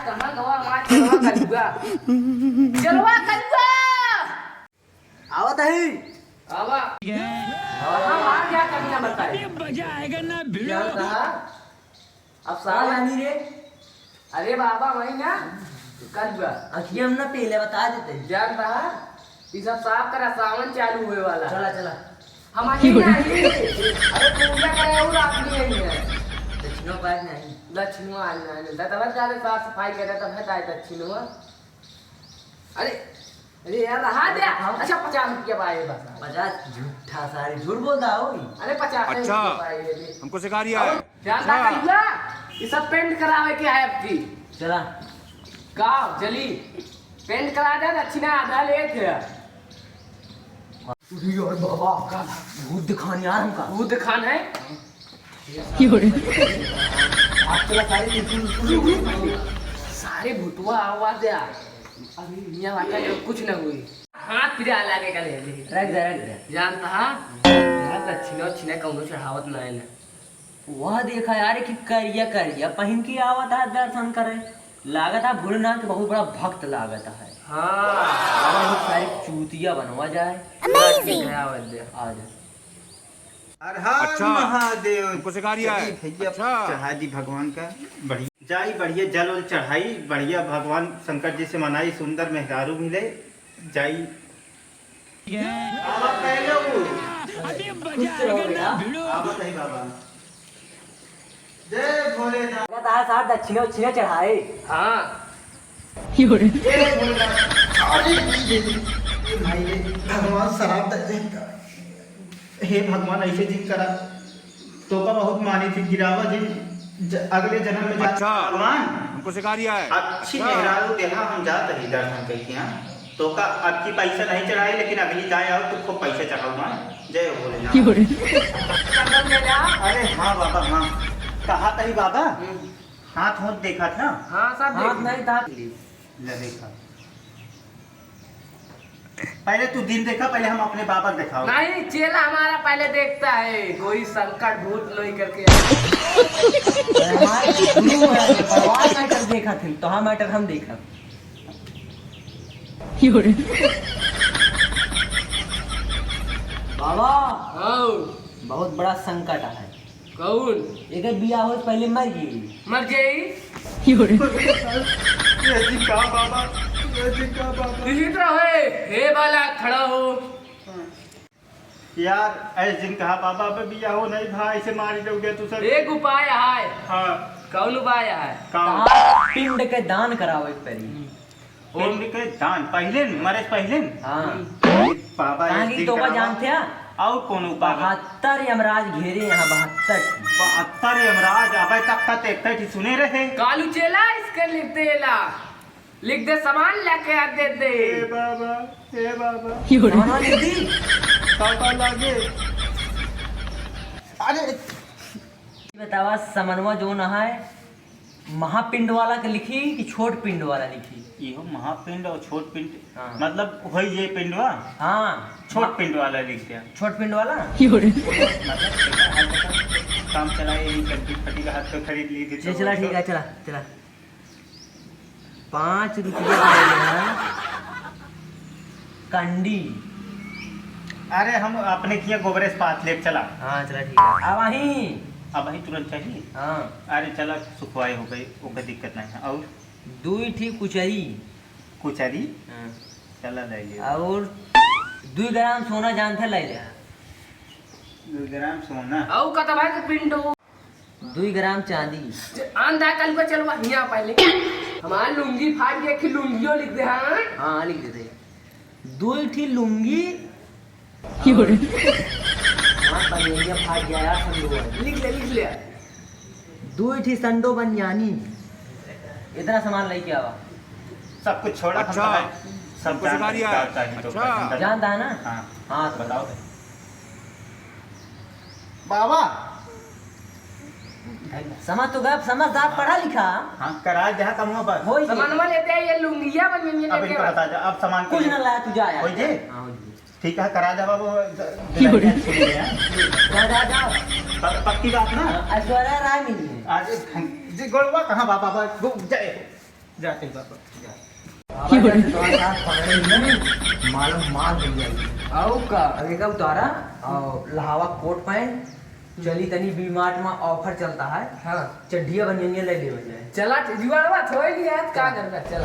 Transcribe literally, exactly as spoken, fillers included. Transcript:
कहाँ गवा हमार चलवा कलुआ? चलवा कलुआ! आवत ही। आवा। कहाँ मार गया कमिया बताए? मजा आएगा ना भिड़ो। जानता है? अब साला नहीं रे। अरे बाबा, वही ना। कलुआ। अखिया में ना पहले बता देते। जानता है? ये सब साफ करा, सावन चालू हुए वाला। चला, चला। हम अही नहीं। अरे पूजा करे और आदमी है ये। दक्षिणो पाए नहीं। दक्षिणो आज नहीं मिलता। तब ज्यादा साफ सफाई करे तब है ताई दक्षिणो। अरे, अरे यार, रहा दे। हाँ। अच्छा, पचास रुपया पाए बस। पचास? झूठा सारी झूठ बोलता हो। अरे, पचास अच्छा। रुपया पाए ये भी। हमको सिखा रिया है। ज्यादा अच्छा। कहिया, ये सब पेंट करावे के है आपकी। चला। का, चली। पेंट करा दे, दक्षिणा आधा लेत है। अरे यार बाबा, का भूत दिखान यार हमका। भूत दिखान है? क्यों रे? आप चला सारे बिल्कुल, बिल्कुल, बिल्कुल। सारे भूतवा आवाज दे। अभी मियाँ वाटा के कुछ न हुई। हाथ पिरा लागे का ले ले। रख दे, रख दे। जानता हा? यहाँ दक्षिणा उक्षिणा कौनो चढ़ावत ना है ना। वह देखा यार कि करिया करिया पहिन के आवत है दर्शन करे। लागत है भोलेनाथ के बहुत बड़ा भक्त लागत है। हाँ। और ये सारी चूतिया बनवा जाए। Amazing। आ जा। हर हर अच्छा। महादेव। हमको सिखा रिया है। चली भैया, अच्छा। चढ़ा दी भगवान का। बढ़िया। जाई बढ़िया जल उल चढ़ाई, बढ़िया भगवान शंकर जी से मनाई, सुंदर मेहरारू मिले। जाई। बाबा पहले वो। अभी मजा आएगा ना भिड़ो। आवत है बाबा। जय भोलेनाथ। तारा साथ दक्षिणा उक्षिणा चढ़ाए। हाँ। क्यों रे? जय भोलेनाथ। अरे, ये, ये, ये भाई रे, भगवान शराब दे दे। हे भगवान, ऐसे जिन करा। तोका बहुत मानी थी, गिरावा जिन, ज-, अगले जन्म में जा-, अच्छा। भगवान। हमको सिखा रिया है। अच्छी अच्छा। मेहरारू देहा, हम जात ही दर्शन करके, हाँ। तोका अब की पैसा नहीं चढ़ाई, लेकिन अगली जाए आओ तो खूब पैसा चढ़ाऊंगा। जय हो भोलेनाथ। क्यों रे? अरे हाँ बाबा, हाँ। कहा तही बाबा? हम्म। हाथ होत देखा था? हाँ, सब हाथ देख नहीं था। ले देखा। पहले तू दिन देखा, पहले हम अपने बाबा के दिखाओ। नहीं, चेला हमारा पहले देखता है, कोई संकट भूत नहीं करके। अरे हमारे गुरु है, भगवान matter देखा थे, तो हम matter हम देखा। बाबा, हाँ। बहुत बड़ा संकट है। कौन? एकर बियाह होत पहले मर गई। मर गई? ये जी का बाबा, ये जी का बाबा। यही तो है। हे बाला, खड़ा हो। यार, ऐसे जिन कहा बाबा, अबे बियाह हो नहीं भाई, से मारी दो गया तू सब। एक उपाय है। हाँ। कौन उपाय है? कौन? कहा पिंड के दान करावे के पड़ी। पिंड के दान पहिले न, मरे से पहिले न? हाँ। ए बाबा, कहाँ एक की दिन तोबा करावा। जानते हैं? और कौन उपाय बा? बहत्तर यमराज घेरे यहाँ, बहत्तर। बहत्तर यमराज, अबे तक का तो एक ही सुने रहे। कालू चेला इसके लिख दे ला। लिख दे, सामान लेके आ दे दे। ए बाबा, ए बाबा। सामान लिख दी। का का लागे? अरे, बतावा, समनवा जोन है, महापिंड वाला के लिखी कि छोट पिंड वाला लिखी? इहो महापिंड और छोट पिंड, हाँ। मतलब, होई ये पिंडवा? हाँ। छोट पिंड वाला लिख दिया। छोट पिंड वाला? मतलब, काम चलाए, यही चड्डी फटी का हाथ पे खरीद ली थी, चल, तो चला, ठीक है, चला, चला। पाँच रुपया का है कंडी। अरे, हम अपने किया गोबरे से पाथ लेके चला। हाँ, चला, ठीक है। अब वहीं। अब वहीं तुरंत चाहिए? हाँ। अरे, चला, सुखवाई हो गई, ओके दिक्कत नहीं है। और? दुई ठी कुचरी। कुचरी? हाँ। चला, ले ले। और दुई ग्राम सोना जानते ले ले। दुई ग्राम सोना। और कतवा के पिंडो? दुई ग्राम चांदी। आन दा कल को चलवा हिया पहले। हमार लुंगी फाट गया कि लुंगियो लिख दे, हाँ? हाँ, लिख देते। दुई ठी लुंगी। क्यों रे? हाँ, बनिया फाट गया यार, संडो वाली। लिख ले, लिख ले। दुई ठी संडो बनियानी। इतना सामान लेके आवा। सब कुछ छोड़ा, हम अच्छा। तो है। सब हमको सिखा रिया है। जानता है, जानता है तो अच्छा। जानता है। जानता है ना? हाँ। हाँ, तो बताओ। बाबा। समझ तो गप, समझदार, हाँ। पढ़ा लिखा। हाँ, करा जहाँ कमवा बस। होई जी। सामानवा लेते आइए, लुंगिया बनिया अब लेके इनको आवा। बता दे, अब सामान कुछ के ना लाया, तू जा यार। होई जी? हाँ, होई जी। ठीक है, करा दे बाबू, द-, दिलाई अच्छी मिले हैं। जा, जा, जा। प-, पक्की बात ना? हाँ, ऐश्वर्या राय मिली है। आज इस घं-, जी गोलवा कहाँ बाबा, बस, वो जाए। जाते बाबा, जा। बाबा, जब तुम्हारे साथ पकड़े नहीं, मालूम मार दिया। आओ का? अब एक उतारा, आओ, लहावा कोट पैंट, चली तनी वी मार्ट में offer चलता है। हाँ। चड्ढिया बनिया ले लेवे जाए। चला, जुआड़वा थोड़ी लिया, का करबा, चला।